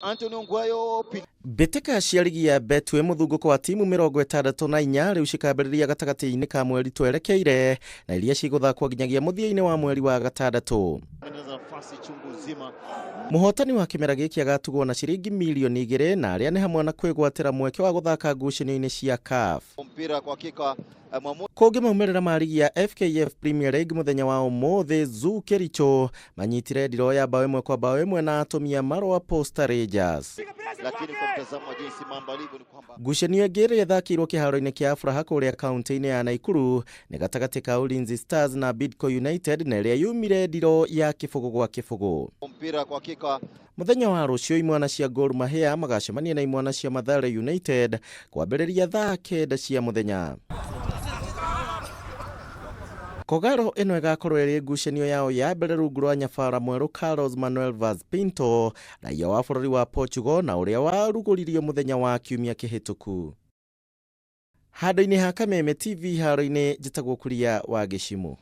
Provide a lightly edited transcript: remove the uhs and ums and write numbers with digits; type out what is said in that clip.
Anthony Ongwayo. Mbĩtĩka cia rigi ya Betway mũthungũko wa timu 64 rĩu cikambĩrĩria gatagatĩ-inĩ ka mweri twerekeire na iria cigũthakwo nginyagia mũthia-inĩ wa mweri wa gatandatũ. Nafasi chungu nzima. Mũhotani wa kĩmera gĩkĩ agatugwo na ciringi mirioni 2 na arĩa nĩ hamwe na kwĩgwatĩra mweke wa gũthaka ngucanio-inĩ cia CAF. Mpira kwa hakika mwamuzi Kũngĩ maumĩrĩra ma rigi ya FKF Premier League mũthenya wa ũmũthĩ, Zoo Kericho manyitire ndiro ya bao 1-1 na atumia marũa Posta Rangers. Lakini kwa mtazamo wa jinsi mambo alivyo ni kwamba Ngucanio ĩngĩ ĩrĩa ĩthakĩirwo kĩharo-inĩ kĩa Afraha kũrĩa kaunti-inĩ ya Naikuru nĩ gatagatĩ ka Ulinzi Stars na Bidco United na ĩrĩa yumire ndiro ya 0-0. Mpira kwa hakika. Mũthenya wa rũciũ imwana cia Gor Mahia magacemania na imwana cia Mathare United kwambĩrĩria thaa 9 cia mũthenya. Kogalo ĩno ĩgakorwo ĩrĩ ngucanio yao ya mbere rungu rwa nyabara mwerũ Carlos Manuel Vaz Pinto, raia wa bũrũri wa Portugal na ũrĩa warugũririo mũthenya wa kiumia kĩhĩtũku. Handũ-inĩ ha Kameme TV haro-inĩ njĩtagwo Kuria wa Gĩcimũ.